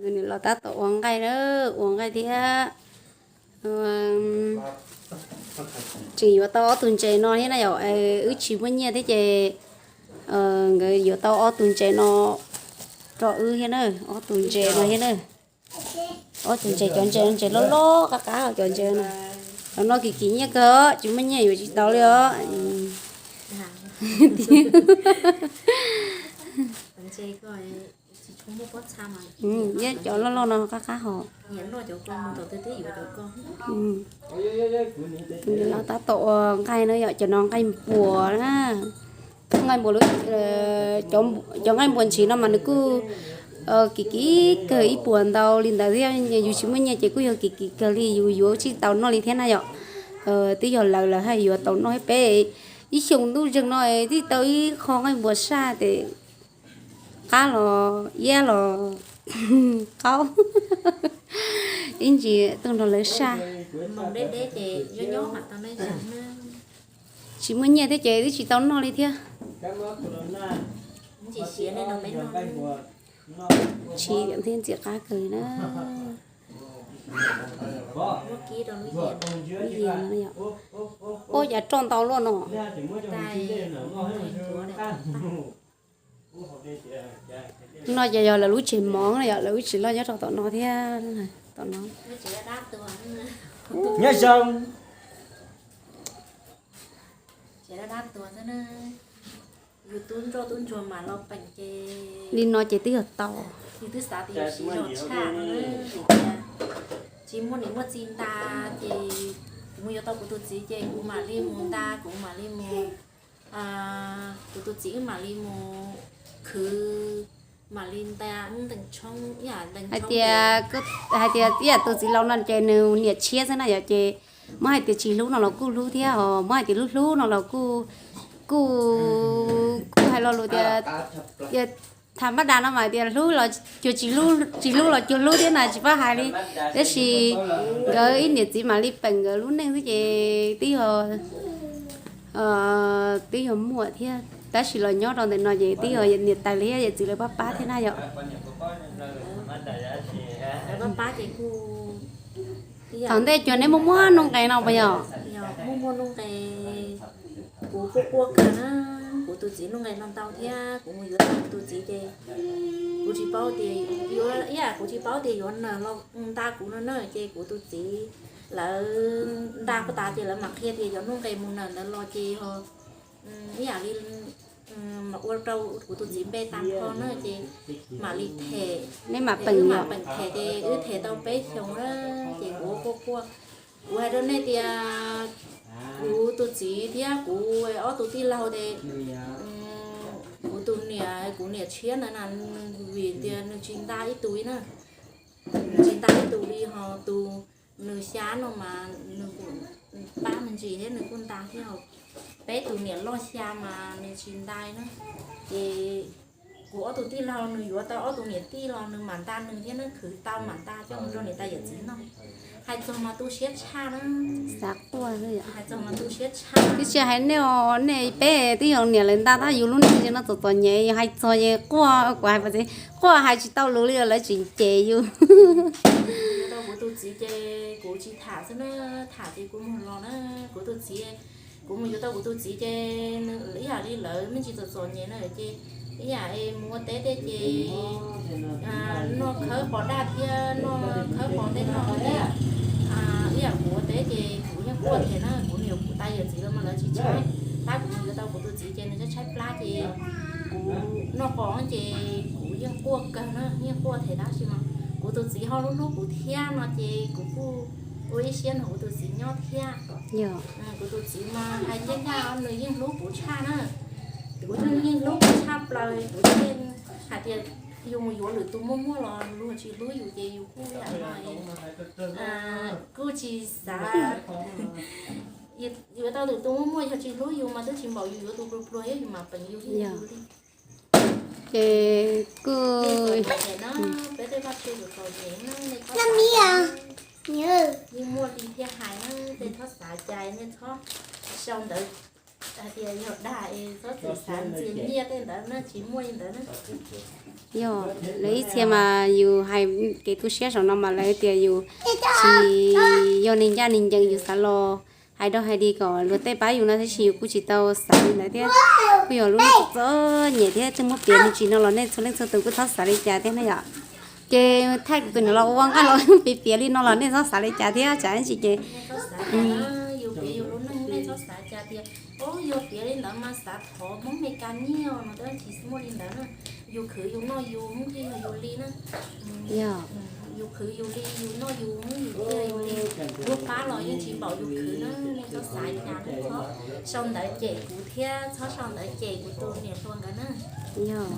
Nkawd niam laus tab tom ua nqaij na, ua nqaij thiab. Tseem yuav tau ob tug ntses no thiab na yom, wb tsis muaj nyiaj thiab ces nkawd yuav tau ob tug ntses no rau wb thiab na, ob tug ntses no thiab na. Ob tug ntses, cov ntses no ntses loj loj qab qab cov ntses no. Cov no kim kim nyiaj kawg, tsis muaj nyiaj yuav tsis tau li os. Cov loj loj no qab qab hos. Tus niam laus tab tom ua nqaij na yom, cov no nqaij npuas na. Nqaij npuas, cov nqaij npuas ntshis no mas nws kuj kim kim kawg, ib puas ntau li ntawd thiab. Yus tsis muaj nyiaj ces kuj yog kim kim kawg li, yus yuav tsis tau noj li thiab na yom. Twb yog lawv lawv haj yuav tau noj, peb ib xyoo ntuj zeeg no twb tau ib qho nqaij npuas saj tes qab los iab los qaub ib ntsis tuaj nrog lawv saj. Tsis muaj nyiaj thiab ces twb tsis tau noj li thiab. Tsis thiab, ntxim qab kawg li na. Ua cas roj ntau luaj no. No ces yog lawv lub tsev mov na yom, lawv lub tsev loj nyob rau tom no thiab. Tom no. Nyob zoo. Yus tub ntsoj tub ntsuag mam los peem ces li no ces twb yog tau. Yus twb xav tias yus siv zog tshaj no, tsis muaj niam muaj txiv nta ces kuv mus yuav tau kuv tus txiv ces kuv mam li mus nta, kuv mam li mus, kuv tus txiv wb mam li mus khwv, mam li nta ntees tshoob, hais tias, hais tias ib yam tus txiv laus no ces nws niam tshiab xwb na yom, ces muab hais tias tsis hlub no los kuj hlub thiab os, muab hais tias hlub hlub no los kuj, kuj, kuj hais lo lus tias, tham mab das no mas tias hlub los cuag tsis hlub, tsis hlub los cuag hlub thiab na, tsis paub hais li. Tab sis nkawd ib niam txiv mam li peem nkawd lub neej xwb ces twb yog, twb yog muaj thiab, tab sis los nyob rau ntawm no ces twb yog niam tais thiab yawm txiv lawv pab pab thiab na yom. Thaum ntej cuag neb muaj muaj nuj nqes no puas yog? Kuv quaj quaj kawg na, kuv tus txiv nuj nqes no ntau thiab kuv mus yuav tau kuv tus txiv ces kuv tsis paub tias yuav, ib yam kuv tsis paub tias yuav nws los nta kuv no na, ces kuv tus txiv lawv nta puag ta ces lawv mam qhia tias yog nuj nqes mus nws ntawd los ces ho ib yam li mam ua rau kuv tus txiv npe tas nrho na ces mam li them, neb mam peem, wb mam peem them ces wb them tau peb xyoos na ces kuv quaj quaj. Kuv hais rau nej tias kuv tus txiv thiab kuv ob tug tij laug ces kuv tus niam, kuv niam tshiab ntawd na, vim tias nws tsis nta ib tug li na, nws tsis nta ib tug li ho tus nws xya no mas nws kuj pab me ntsis thiab nws kuj nta thiab ho peb tus niam loj xya mas nws tsis nta na. Ces kuv ob tug tij laug nws yuav tau ob tug niam tij los nws mam nta nws thiab na, khwv tau mam nta coj mus rau niam tais yawm txiv noj. Hais txog mas tu siab tshaj na. Xav quaj xwb yom. Hais txog mas tu siab tshaj. Twb tsis hais nej os, nej peb twb yog niam lawv nta tab yus lub neej no txom txom nyem, yus hais txog ces quaj, kuv hais pas txiv quaj hais tsis tau lus li, lawv tseem cem yus. Kuv tus txiv ces kuv tsis tham xwb na, tham ces kuv mus los na, kuv tus txiv, kuv mus yuav tau kuv tus txiv ces ib yam li lawv me ntsis txom txom nyem na ces ib yam mus ua teb tej ces noj khawb pos daj thiab noj khawb pos tej no ces ib yam kuv ua teb ces kuv yeej quaj thiab na, kuv niam kuv tais yawm txiv los mas lawv tsis tshaib, tab kuv mus yuav tau kuv tus txiv ces nws tshaib tshaib plab ces kuv noj qos ces kuv yeej quaj kawg na, yeej quaj thiab tab sis mas kuv tus txiv ho hlub hlub kuv thiab no ces kuv kuj ua ib siab nrog kuv tus txiv nyob thiab. Kuv tus txiv mas hais ncaj ncaj nws yeej hlub kuv tshaj na, kuv yeej hlub kuv tshaj plaws, kuv yeej hais tias yus mus yuav lwm tus muaj muaj los luag tsis hlub yus ces yus kuj yam no kuj tsis xav yuav tau lwm tus muaj muaj, yog tsis hlub yus mas twb tsis npaum yus yuav tus pluag pluag thiab yus mam peem yus thiab yus li. Ces kuj peb tej vaj tse txom nyem na, nej txhob xav, yeej muaj li thiaj hais na, tej txhob xav cai, nej txhob sau ntawv Hais tias yog dag es txhob txwm xav ntxias nyiaj tej ntawd na, tsis muaj li ntawd na. Yog, lawv ib txhia mas yus hais kev tu siab saum no mas lawv tias yus tsis yog neeg ncaj neeg ncees, yus xav los hais dog hais dig kom luag tej pab yus no, tab sis yus kuj tsis tau xav li ntawd thiab. Kuj yog lub neej txom nyem thiab, twb muab piav me ntsis no los nej txhua leej txhua tus kuj txhob xav li cas thiab na yom. Ces thaij kuv tus niam laus ua nqaij los piav piav li no los nej txhob xav li cas thiab, tsam ib ntsis ces yus piav yus lub neej nej txhob xav cas tias o yog piav li ntawd mas xav thov Hmoob Meskas nyiaj no, tab sis tsis muaj li ntawd na. Yus khwv yus noj yus Hmoob thiaj yog yus li na. Yus khwv yus li, yus noj yus Hmoob yus thiaj yus li. Lub pab los yeej tsis npaum yus khwv na, nej txhob xav cas, txhob sau ntawv cem kuv thiab txhob sau ntawv cem kuv tus niam hluas nkawd na. Yog.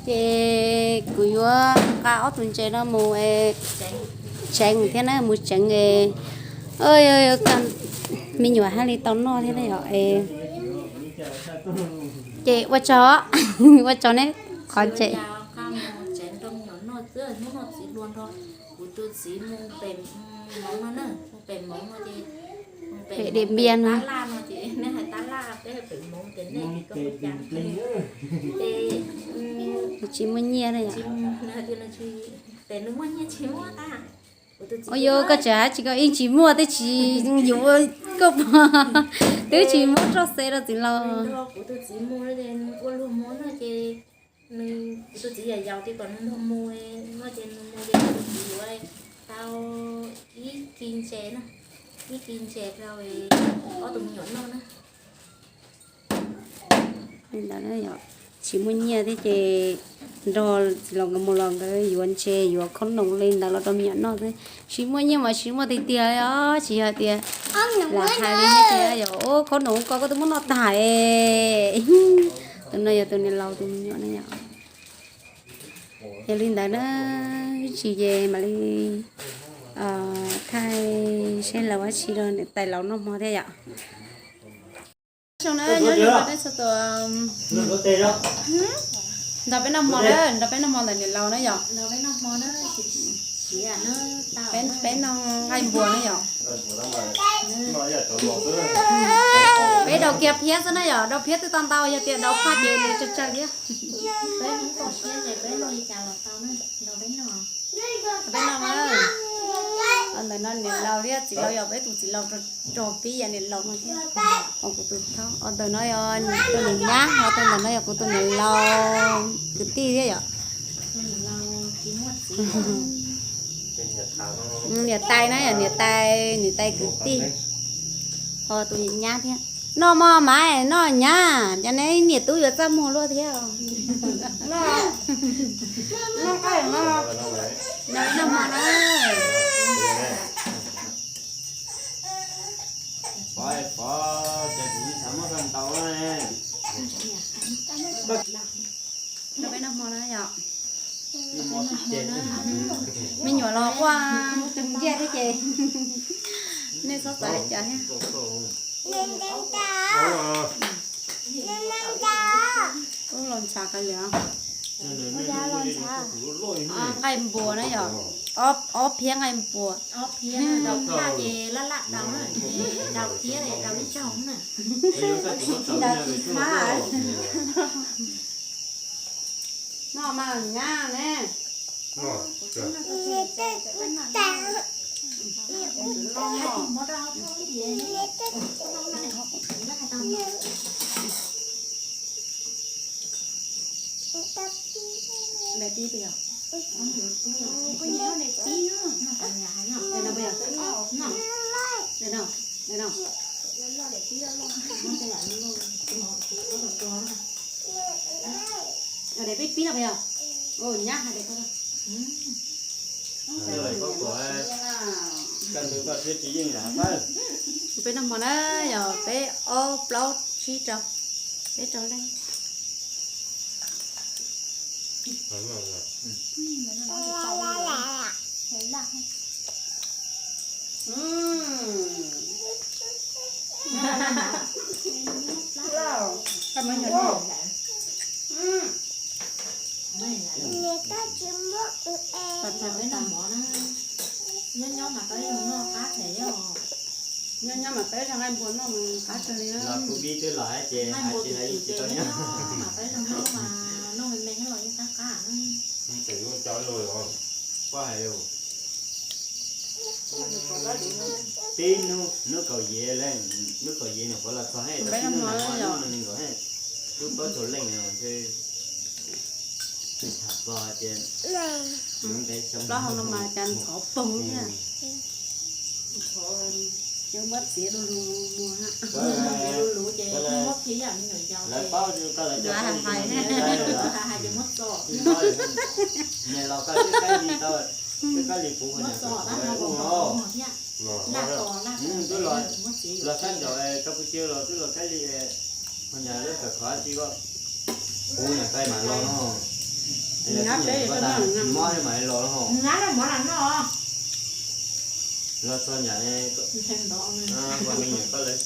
Ces kuv yuav nqa ob tug ntses no mus tseev thiab na, mus tseev es me nyuam thiaj li tau noj thiab na yom. Ces ua tsaug, ua tsaug neb qhov ntses. Pem Điện Biên no. Tsis muaj nyiaj na yom. Ua yog koj tseem hais tsis koj ib tsis muaj twb tsis yuav koj, twb tsis muab roj xe rau txiv laus. Kuv tus txiv mus no ces nws, kuv tus txiv yam yaus ces kom nws nrog mus no ces nws mus ces kuv tus txiv yuav tau ib kis ntses na, ib kis ntses rau ob tug me nyuam noj na. Li ntawd na yom, tsis muaj nyiaj thiab ces nrog txiv laus nkawd mus los nkawd yuav ntses yuav khaub noom li ntawd los rau me nyuam noj xwb. Tsis muaj nyiaj mas tsis muaj tiag tiag os, tsis yog tias lam hais li thiab tias yog khaub noom ko koj twb muab noj tag. Tus no yog tus niam laus tus me nyuam na yom. Yog li ntawd na, tsis ces mam li thaij seb lawv ua tsi rau niam tais laus noj hmo thiab yom. Zoo na, nyob zoo rau nej txhua tus. Nrog peb noj hmo na, nrog peb noj hmo ntawm niam laus na yom. Peb noj nqaij npuas na yom. Peb daus kiag phiab xwb na yom, daus phiab twb tau ntau, yog tias daus phaj ces nws tsawg tsawg thiab. Peb noj na. Ntawm no niam laus thiab txiv laus, yog peb tus txiv laus raug pib yam niam laus no thiab. Kuv tus thaub, ntawm no yog tus niam nyab, ho ntawm no yog kuv tus niam laus kwv tij thiab yom. Niam tais na yom, niam tais, niam tais kwv tij, ho tus niam nyab thiab. Noj mov mas noj nyab, cov niam tub yuav txaj muag luaj thiab. Noj mov na. Nrog peb noj hmo na yom. Me nyuam los quaj tus ntiag thiab ces nej txhob xav li cas thiab. Ub, los ntshav qab liam. Nqaij npuas na yom, ob phiab nqaij npuas. Noj mas nyab ne. Peb noj hmo na yog peb ob plaub tsib rau, peb rau leej. Nyob nyob mas peb zog nqaij npua noj mas qab kawg li. Los kuv vib twb los hais ces hais tsis hais yeej tsis tau nyob. Mas peb zog noj mas noj me me thiab los yeej qab qab. Tseem yuav cov lus os, poj hais lus. Tib hnub hnub kaum yim, hnub kaum yim nyuam qhuav los txog he, tib hnub no nkaus he, lub plaub caug leej no ntshe tham pog hais tias plaub hau no mas cas thov poog thiab. Ces muab txiav lus lus mus ha. Lawv paub koj lawv cov hais hais. Niam laus koj twb kaib li tau, twb kaib li puv niam ua no. Twb los, los sab nraud Campuchia los twb los kaib li, ho nyas lub kawm qhov tsis ko, puv niam kaib mas los no. Tsis mob mas los no. Los txog nyam, ua me nyuam koj lawv,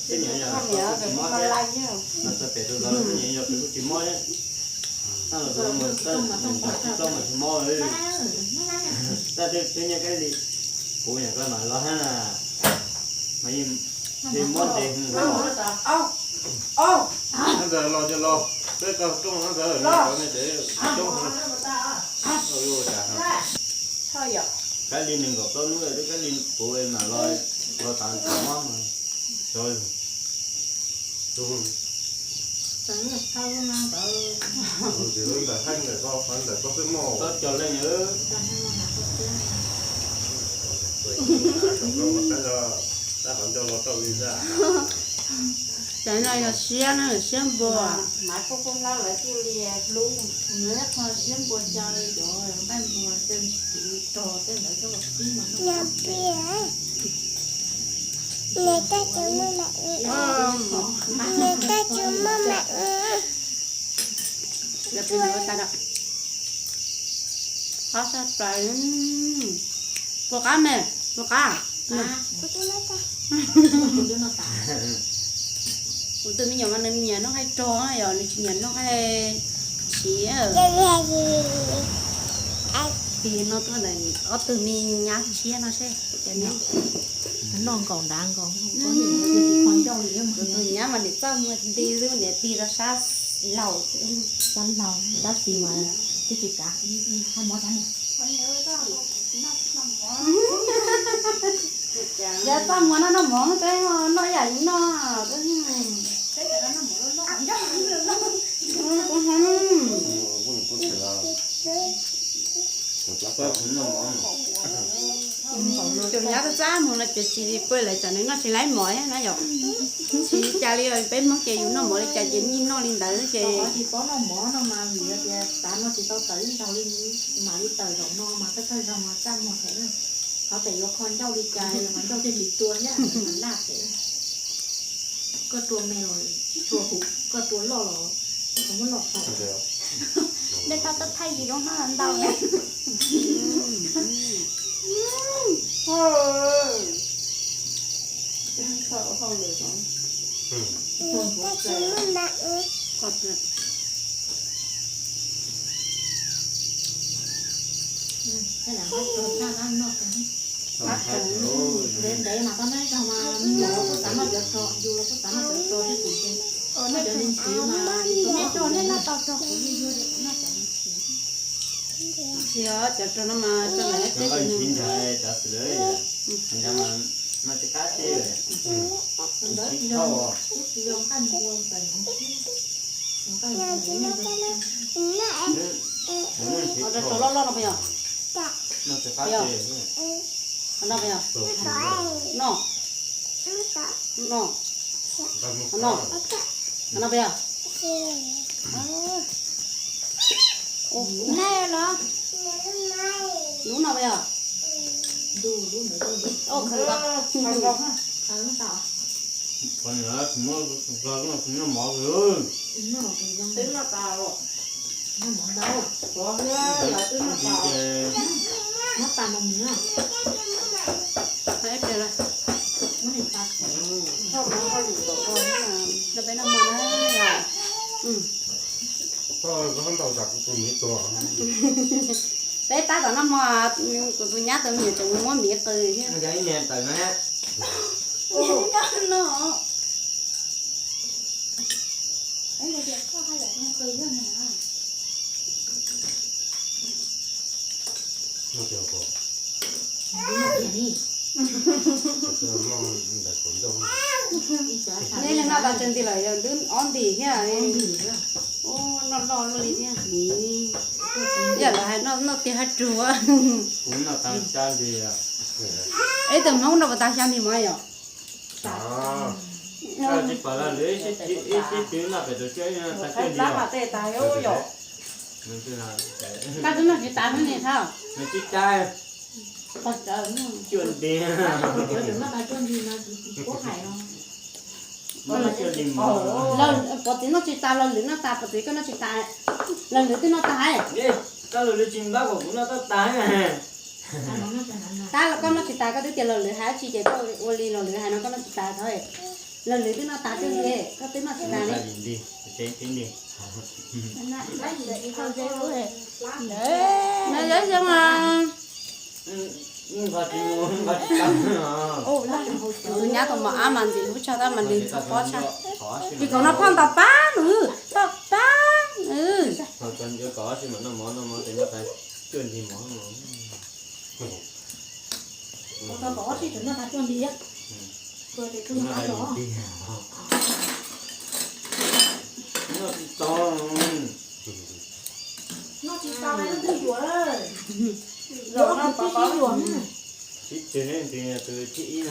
twb nyam yog koj kuj tsis mob thiab. Los txog pem tus zos twb nyam yog pem kuj tsis mob thiab. Txog los txog tsis txog mas tsis mob li. Tab twb nyob kaib li, puv niam kaib mas los hab na, mas yeej mob ntev hwv. Ntawd los ces los, peb koj rooj ntawd cov me tes coob. Kaib li nees nkaum plaub hnub twb kaib li puv mam los, los tas tas mob mas. Plaub caug leej. Cov no yog siab na, siab npua. Maiv Paj Kub Hlaub lawv thiaj li hlub, lawv qho siab npua xyaw cov nqaij npua, tej txiv rog tej ntawd coj los pib mas. Nws tab tsis muaj mam, nws tab tsis muaj mam. Qab sab plaws, puas qab me, puas qab? Kuv tus me nyuam mas nws nyiam noj nqaij rog, yog nws tsis nyiam noj nqaij tshiab. Tig no tuaj ntawm ob tug me nyab tshiab no seb. Noj nkaum nrad nkaus, tus nyab mas nim txaj muag nti xwb, nim tig rau sab laug, sab laug tab sis mas twb tsis kav, hais mov tas. Yog txaj muag no noj mov, peb noj ib yam li noj. Tus nyab txaj txaj muag no ces tsis pub lawv cov nws noj tsis laib mov thiab na yom. Tsis cas li, peb Hmoob ces yus noj mov li cas ces yeej noj li ntawd ces. Tsis paub noj mov no mas vim tias tav no tsis tau tawm ib zaug li, mam li tawm zaum no mas koj txaj zaug mas txaj muag thiab. Qhov pem yuav kho ncauj li cas, qhov ncauj thiaj li tua thiab, laj pem. Koj tua me los tsis tshua huv, koj tua loj los muab loj tau. Dej toj toj thaij yim lub hnab ntau ne. Ntev ntev mas koj neb zog mas, yus los kuj xav noj cov rog, yus los kuj xav noj cov rog thiab kuv ces. Noj cov me ntsis mas, nej rog nej noj tau rog, kuv yeej yuav noj cov me ntsis. Tsis, cov rog no mas rog ntawm teb chaws nws. Ntawd tsis yog, tsis yog nqaij npua ntawm no. Rog loj loj no puas yog? Puas yog? No puas yog? No. No. No puas yog? Nej los? Lub no puas yog? Twb noj tas. Peb noj mov na. Peb tab tom noj mov, kuv tus nyab tus me nyuam tseem mus muab miv qws thiab. No, no. Ej, tias koj hais lawm no qw yog na. Nej li no tas tsawg nti lawm, yog twb ob nti thiab. Ub, noj loj luaj li thiab. Yog lawv hais noj tiag hab rug. Ib tug Hmoob noj puas tas xya nti mov yom? Koj twb noj tsis tas xwb ni thab. Nws tsis tas. Cuaj nti. Puas txiv noj tsis tas, los lwm noj tas, puas txiv koj noj tsis tas, los lwm twb noj tas. Koj los lwm tsis npab kom kuv noj tau tas. Tab los koj noj tsis tas, koj twb tias los lwm hais dab tsi ces koj ua li los lwm hais no koj noj tsis tas tod. Los lwm twb noj tas twb li, koj twb noj tsis tas li. Tus nyab tus mos ab mas ntxim hlub tshaj tab mas nws txhob pob tshaj. Tsis khoom no phauj nto pab nws, nto pab nws. Noj tsis tau, noj tsis tau, sib tseg tus thib ib.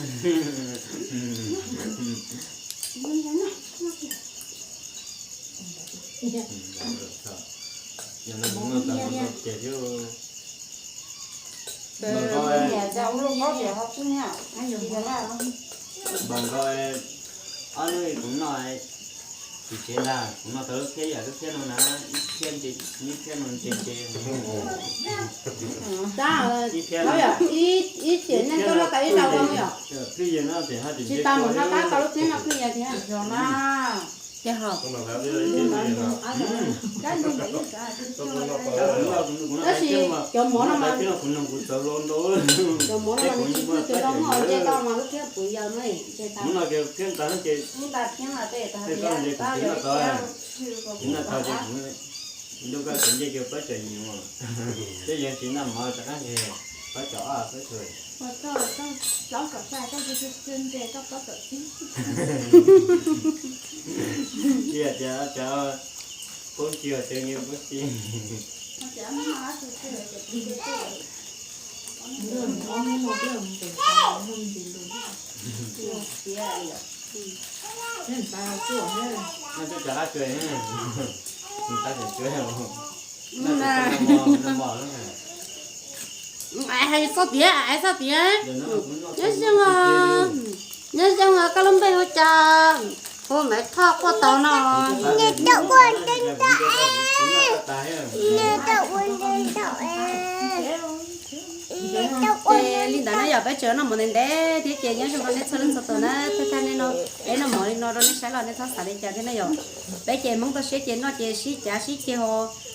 Yog no kuv noj tau mus tau ces thiab. Npam nkaus ob hnub kuv noj tsis tsev ntag, kuv noj tau lub phiab yam lub phiab no na, ib phiab ntse, ib phiab no ntse ntse. Ib phiab no, ib phiab no, tsis tau mus noj qab tau lub phiab no pheej yog thiab. Ces ho tab sis cov mov no mas, cov mov no mas nws tsis pheej cov zoo, nce tau mas lub phiab puv yawg no nce tau. Noj tau ces kuv noj tau, kuv noj tau ces kuv nrog koj txiv ncej kiag pab tseem nyuam, twb yeej tsis noj mov rov qab ces pab tseem ob pab tseem. Tsis yog tias cov poob tsis yog tias nyias poob tsis. Noj cov qab tsuas, noj cov qab tsuas. Hais txog tias, hais txog tias, nyob zoo, nyob zoo, koj lub npe hu cas? Hu Maiv Thoj quaj tau no. Nws tau ua ntej ntau es, nws tau ua ntej ntau es. Ces li ntawd na yom, peb tseem noj mov ntev ntev thiab ces nyob zoo rau nej txhua leej txhua tus na, thaj thaj nej no, peb noj mov li no rau nej saib los nej txhob xav li cas thiab na yom. Peb ces Hmoob toj siab ces noj ces sib cav sib ceg ho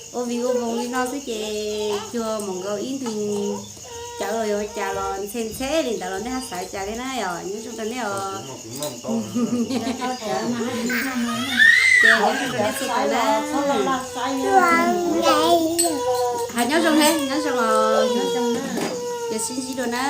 ua vij ua voos li no xwb ces cuag mus nkaus ib nthwv cawv los yog cas los ntxhe ntxhe li ntawd los nej ho xav li cas thiab na yom. Nyob zoo rau nej os. Ces nyob zoo rau nej txhua tus na. Hais nyob zoo he, nyob zoo os. Ces sib ntsib dua na.